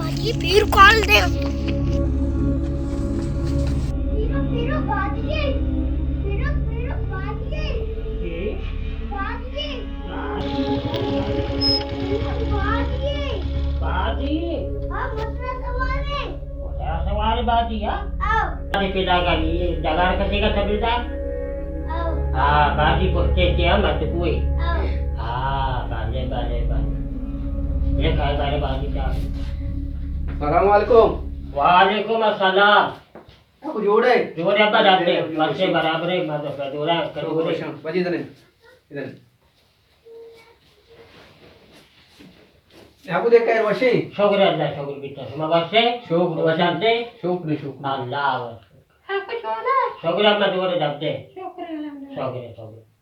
یہ پیر کال دے۔ پیرو، پیرو، بادیے۔ پیرو، پیرو، بادیے۔ جی؟ بادیے۔ بادیے۔ بادیے۔ ہاں، مسئلہ سوال ہے۔ مسئلہ سوال بادی، ہاں؟ ہاں۔ ارے پیدا کری، جگار کسی کا سبیل دا؟ ہاں، بادی پوچھتے کیا مت کوئی۔ ہاں، بلے، بلے، بلے۔ یہ کھائے بارے بادی کا۔ السلام علیکم۔ وعلیکم السلام۔ ابو جوڑ ہے؟ جوڑ ہے، ابا جاتے ہیں۔ جوڑ ہے، ماشے برابر ہے، مدد کا جوڑا ہے، شکر جوڑ ہے۔ شام۔ بجی ادھر ہے۔ ادھر ہے۔ ابو دیکھ کر وشی۔ شکر اللہ، شکر بیٹا۔ شما وشے؟ شکر، شما وشی۔ جاتے؟ شکر، شکر۔ اللہ وشی۔ ہاں، کچھ ہونا؟ شکر اللہ، جوڑ ہے، جاتے۔ شکر الحمدللہ۔ شکر، شکر۔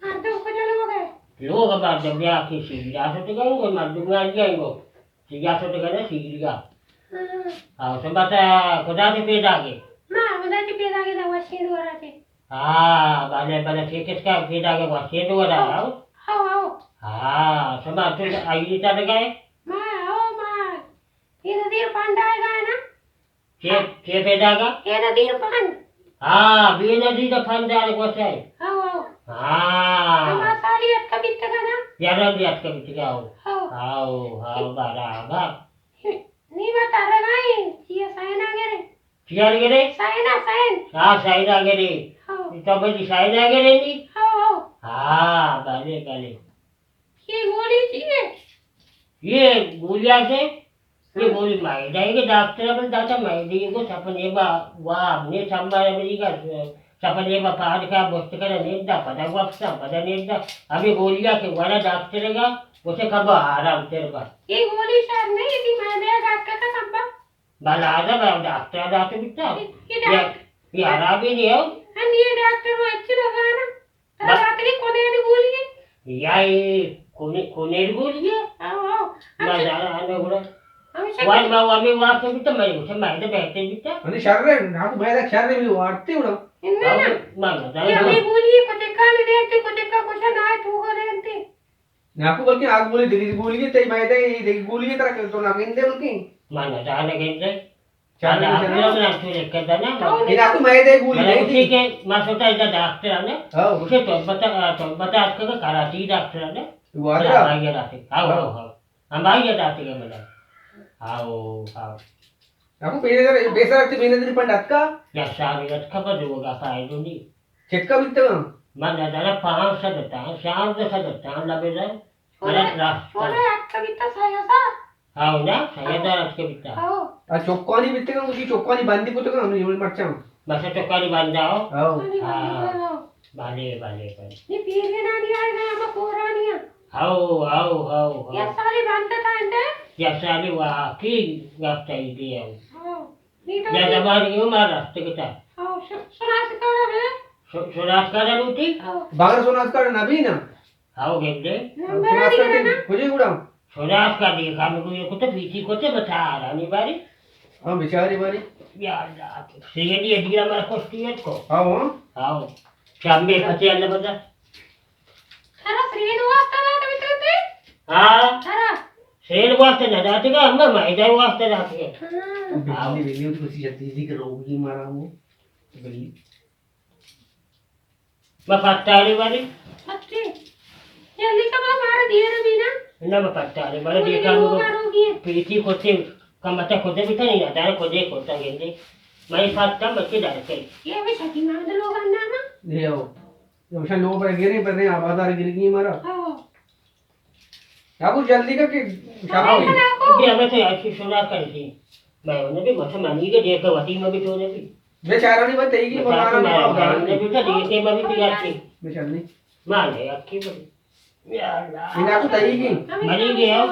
مردم کجا لوگ ہے؟ لوگ مردم یا کہ سیگڑا شتگا، وہ مردم یا جائیں گو۔ سیگڑا شتگا نا، سیگڑا۔ ہاں۔ ہاں، سنبتا کجا سے پیدا گے؟ ما خدا سے پیدا گے دا وشین ورا سے۔ ہاں، بلے، بلے، سے کس کا پیدا گے وشین ورا؟ ہاں، ہاں۔ ہاں، سنبا تو آئی تا لگا ہے؟ ما، او ما، یہ نظیر پانڈا ہے گا ہے نا؟ چے، چے پیداگا؟ بے نظیر پنڈ۔ ہاں، بے نظیر پنڈ آرے گوشے۔ ہاں، ہاں۔ ہاں۔ ہما سالی اتکا بیتگا نا؟ یاران دی اتکا بیتگا ہو۔ ہاں۔ ہاں، ہاں، برابر۔ نی ما تارا گائیں، چیا سائنا گرے۔ چیا گرے؟ سائنا، سائن۔ ہاں، سائنا گرے۔ ہاں۔ تو بجی سائنا گرے نی؟ ہاں، ہاں۔ ہاں، بلے، بلے۔ یہ گولی چی ہے؟ یہ گولی آتے، یہ ہاں۔ گولی معدہ ہے کہ ڈاکٹر بل داتا معدہ کو سپنے با، وا، نے سمبا بلی کا، سپنے با پاد کا بست کر نے دا، پدا وقت پدا نے دا۔ ابھی گولی آتے والا ڈاکٹر گا، اسے کب آرام تر با۔ یہ گولی شر نہیں تھی، معدہ ڈاکٹر کا سمبا۔ بلا دا، بلا ڈاکٹر داتے بیتا۔ یہ، یہ یہ، ڈاکٹر یہ عربی نہیں ہو۔ ہم یہ ڈاکٹر وہ اچھی لگا نا۔ ترا با- راتری کونین گولی ہے؟ یا اے کونی-، کونین گولی ہے؟ ہاں، ہاں۔ ما ہم جانا آنا گڑا۔ ہم شک وان ما وامی واسطے بیتا، میں اسے میں تو بہتے بیتا۔ منی شر ہے، نا تو میں شر ہے، منی وارتے اڑا۔ انہا نا۔ ما بتا یہ دو۔ ہمیں گولی ہے، کچھ کا نہیں دیتے، کچھ کا کچھ نہ ہے، تو کو دیتے۔ ناکو بلکہ آگ گولی دگی گولی ہے، تئی میں دے دگی گولی ہے، ترا تو نہ گندے بلکہ۔ ما نہ جانا گندے۔ چار دن چار دن۔ انا تو لکھ کر دینا۔ یہ ناکو میں دے گولی من نہیں اسی تھی۔ کہ ما سوچا ادا ڈاکٹر ہے نا۔ ہاں۔ اسے تو بتا، تو بتا اس کو کراچی ڈاکٹر ہے نا۔ وہ آ رہا؟ ہاں، یہ ڈاکٹر۔ ہاں، ہاں۔ ہاں، ہاں۔ ہم آئی ڈاکٹر ہے مطلب۔ ہاں، ہاں۔ ناکو پہلے در، بے سر تے بے نظری پنڈ اتکا؟ یا شاہ اتکا پر جو گا فائدہ نہیں۔ چکا بیتگا؟ من نہ زاناں پانچ سد اتاں، شانزدہ سد اتاں، لبے زر۔ شونا، غلط راست شونا اتکا۔ اتکا بیتا سایا سا؟ ہاو نا، سایا ہاو۔ دار اتکا بیتا۔ ہاو۔ آ چوکانی بیتگا، اسی چوکانی بندی کتگا، ہمیں مرچاں۔ بس چوکانی بندا ہو؟ ہاو۔ چوکانی بندی ہاں۔ کتگا۔ بلے، بلے، بلے۔ نی پیرے نانی آئے گا، ہم کورانی آ۔ ہاو، ہاو، ہاو، ہاو۔ یک سالی بند تا انت؟ یک سالی واقعی گپ تئی دے ہو۔ ہاو۔ نی تو یا زمانی ہو ما رست کتا۔ ہاو، ش-، شناس کارا بے؟ ش-، شناس کارا لوٹی؟ ہاو۔ بغیر شناس کارا نبی نا؟ ہاو، گندے۔ نمبر شناس کارا دیگرا نا؟ کجے گڑا؟ شناس کا دیکھا، میں کو یہ کتے پیچھے کتے بتا رہا، نہیں باری؟ ہاں، بیچاری باری۔ یا اللہ، سیدی ادیرا مر کشتی ہے کو۔ ہاو، ہاں۔ ہاو۔ شام میں پتے اللہ بتا۔ ترا سرین واسطہ داتا بیتگ تے؟ ہاں۔ ترا؟ سرین واسطہ نہ داتے گا، ہم میدہ واسطہ داتے گا۔ ہاں۔ بجلی، بجلی تو کسی جلدی دی کہ روگی مارا ہو۔ بجلی۔ میں پتاری والی۔ پتی۔ جلدی کا با مارا دیر بھی نا۔ نہ، میں پتاری والا وہ دیکھا لوگ ہو۔ مارو گی۔ پیتی کھوتے، کمتا کھوتے بھی تھا نہیں، ادارے کھوتے کھوتا گندے۔ میں پتہ مچے ڈر کے۔ یہ بھی شکی مارد لوگ نام۔ یہ ہو۔ ہمیشہ لوگ پر گرے، پر نہیں، آبادار گرگی مارا۔ ہاں۔ ابو جلدی کر کہ شام ہاں، ہو گئی۔ جی، ہمیں تو ایسی سنا کر دی۔ میں انہیں بھی مت مانی کے دیکھ کے وتی میں بھی تو نے بھی۔ بیچارہ نہیں بتائی گی، بتا بتانا تو نہیں میں، پاؤ میں گا۔ انہیں بھی تو دیکھ کے میں بھی تیار تھی۔ بیچارہ نہیں۔ مانے اکی بڑی۔ یا اللہ۔ انہیں کو تائی گی۔ مری گیا۔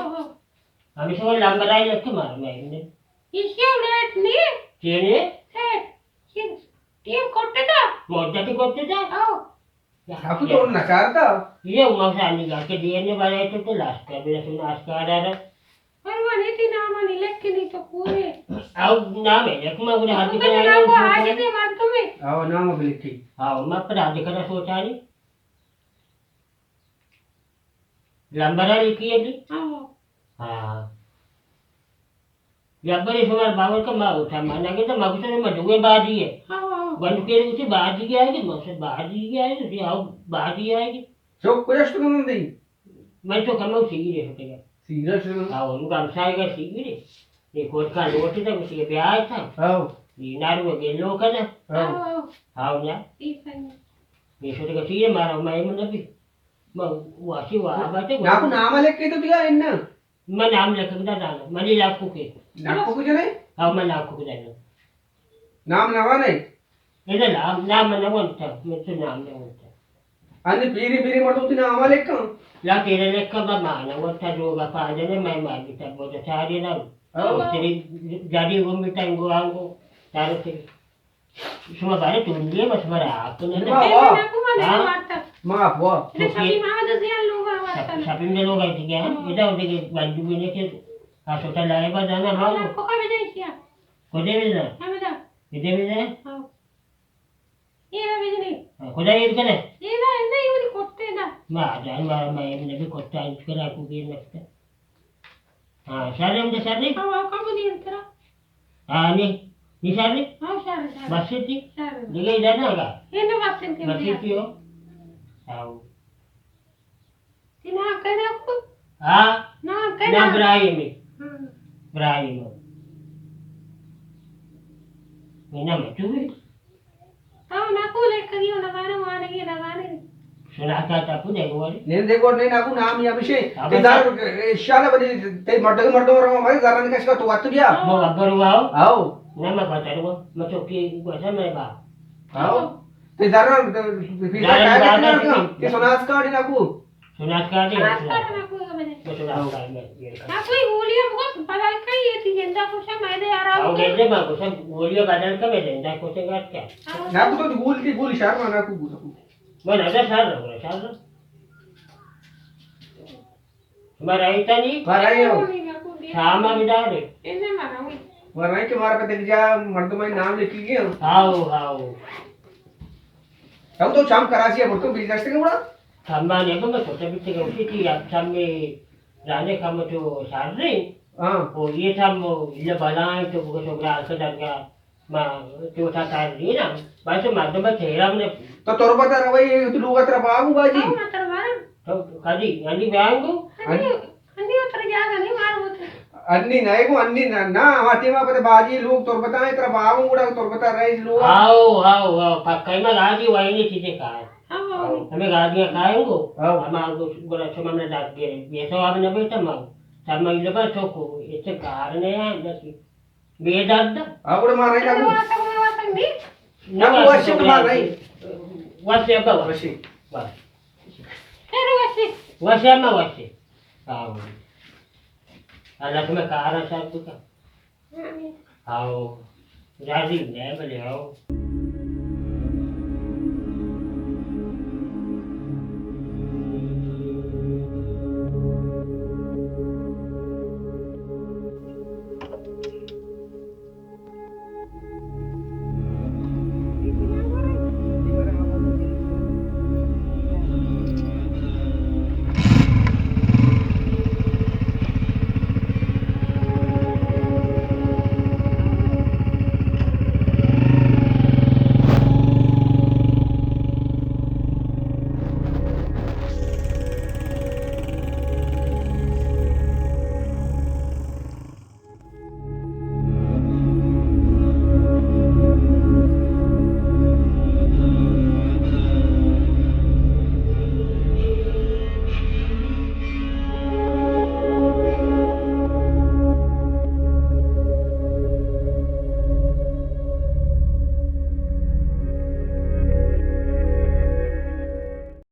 ہمیشہ وہ لمبر آئی لگتے مار میں انہیں۔ یہ کیا لیٹ نہیں؟ کیا نہیں؟ لیٹ۔ یہ، یہ کوٹے دا؟ موجہ کی کوٹے دا؟ ہاں۔ آپ تو نہ چارتا؟ یہ مسانی گا کے دینے والے تو، تو لاش کا بھی رسول آج کا آ رہا۔ پروانی تھی نام آنی لکھ کے نہیں تو پورے۔ او نام ہے، لکھ ما گڑا ہاتھ مطلب کرا نام کو آج دے مار تمہیں۔ او نام بھی لکھی۔ او ما پر ہاتھ کرا سوچا نہیں۔ لمبر آ لکھی ہے جی؟ ہاں۔ ہاں۔ جبرے شمار باور کن، ما اوٹا ما نگتا، ما گوشتا ما دوئے بادی ہے۔ ہاں، ہاں۔ بند کے گوشتی بادی آئے گی، ما سے بادی آئے گی، ہاں بادی آئے گی۔ چوک کجا شتگ انت دی؟ من تو کمو سیگرے شتگ۔ سیگرے شتگ؟ ہاں، انو گمسائے گا سیگرے۔ یہ کوٹ کا لوٹی تا، اسی بیا آئے تا۔ ہاں۔ یہ نارو گلو کنا۔ ہاں۔ ہاں نا۔ یہ شتگ سیگرے مارا، میں من نبی۔ ما واسی وا باتے۔ ناکو نام لکھ کے تو دیا ان۔ من نام لکھ کے دانا، منی لاکو کے۔ لاکو کے جنے؟ ہاں، من لاکو کے دانا۔ نام نہ وانے؟ ادا نام، نام نہ وانتا، من تو نام نہ وانتا۔ اندے پیری پیری مردم تی نام لکھاں؟ لا تیرے لکھاں با ما نہ وانتا، جو با پاجنے میں مار بیتا بوجا چاری نام۔ ہاں۔ تیری جادی گم بیتا انگو آنگو، تارو تیری۔ شما بارے تو بندی ما شما را آپ تو نہ ما وا۔ ما وا۔ شپی ما وجہ زیان لوگ آ وارتا۔ شپی میں لوگ آ دیگه، ہاں۔ ادا دیگه بندو نے کے، ہاں، سوتا لائے با جانا ما۔ کو کا بجے کیا؟ کدے بجے؟ ہمدا۔ کدے بجے؟ ہاں۔ یہ بجے نہیں۔ ہاں، کدے یہ کنے؟ یہ نا، نہیں، یہ کوٹے نا۔ ما جان ما، ما یہ بھی کوٹا اس کرا کو بھی نکتا۔ ہاں، شر ہم دے شر نہیں؟ ہاں، ہاں، کم نہیں ترا۔ ہاں، نہیں، نہیں شر نہیں؟ ہاں، شر، شر۔ بس تی؟ شر۔ دیگه ادھر نہ گا؟ یہ نہ بس تی، بس تی ہو؟ ہاں۔ تی نام کنا کو؟ ہاں؟ نام کنا؟ نام ابراہیم ہے۔ ہاں۔ ابراہیم۔ یہ نام ہے تو بھی؟ تو ناکو لکھ کریو، نہ زانے وانگی، نہ زانے۔ سناتا تا کو دیکھو والی۔ نہیں دیکھو، نہیں ناکو نام یا بشے۔ اب تے زار، انشاءاللہ بنی، تے مردم، مردم رو ہمارے زاران کا شکا تو وقت گیا۔ مو ابر ہوا ہو؟ آؤ۔ نہ میں بتا رہا ہوں، میں تو کی گوشا میں با۔ آؤ۔ تے زار، پیسہ زار کائے بات کتنا ہے رکھا؟ کہ سناس کارڈ ناکو۔ سناس کارڈ ہے، سناس کارڈ۔ ناکو کا بنے۔ بس سناس کارڈ میں یہ رکھا۔ ناکو گولیاں بہت بدل کئی ہے، تی زندہ کچھ ہے، میں نے آرام آؤ، کیا۔ دے دے، میں کچھ گولیاں بدل کر میں زندہ کچھ ہے، کیا؟ ناکو تو گول کی گول اشار ناکو گول۔ من ادا شر رو، شر رو۔ شما رایتا نی؟ ما رایو۔ شام بدارے۔ ما رای کہ مارا پتہ کہ جا مردم نام لکھی گیا۔ How, how. ہم تو شام کراچی ہے، مردم بیچ داشتے گڑا؟ شام نے تو میں سوچا بیتے گا، اسی تھی، اب شام میں رانے کا مجھے شر رہے۔ ہاں۔ او یہ شام یہ بلائیں تو وہ سوگرا سے ڈر گیا۔ ما تو تا تا نی نا، بس مردم چہرہ بنے۔ تو تربت روی، تو لوگ ترا باغو باجی۔ ہاں، ما ترا بارا۔ تو کدی، انی بیانگو؟ انی، انی ترا جاگا نہیں مار ہوتے۔ انی نہیں گو، انی نا، نا، ہما ٹیما پتے باجی لوگ تربتا ہے، ترا باغو گڑا تربتا رئیس لوگ۔ آؤ، آؤ، آؤ، پکا ما گاجی وائنی چیزیں کار۔ ہاں، ہاں۔ ہمیں گاجیاں کھائیں گو۔ ہاں۔ ہما گڑا چما میں ڈاک گئے۔ یہ سواب نہ بیٹا ما۔ سر میں لبا چوکو، ایسے کار نہیں ہے، بس۔ بے درد۔ آ، گڑا ما رہی نہ نہ، بو۔ واسا، واسا نہیں۔ نہ، نہ، واسا واسا تو ما رہی۔ واسا ابا واسا۔ واسا۔ خیر واسا۔ واسا ما واسا۔ آؤ۔ اللہ تمہیں کارا ساتھ بکا۔ آمین۔ آؤ۔ راضی نہیں بلے آؤ۔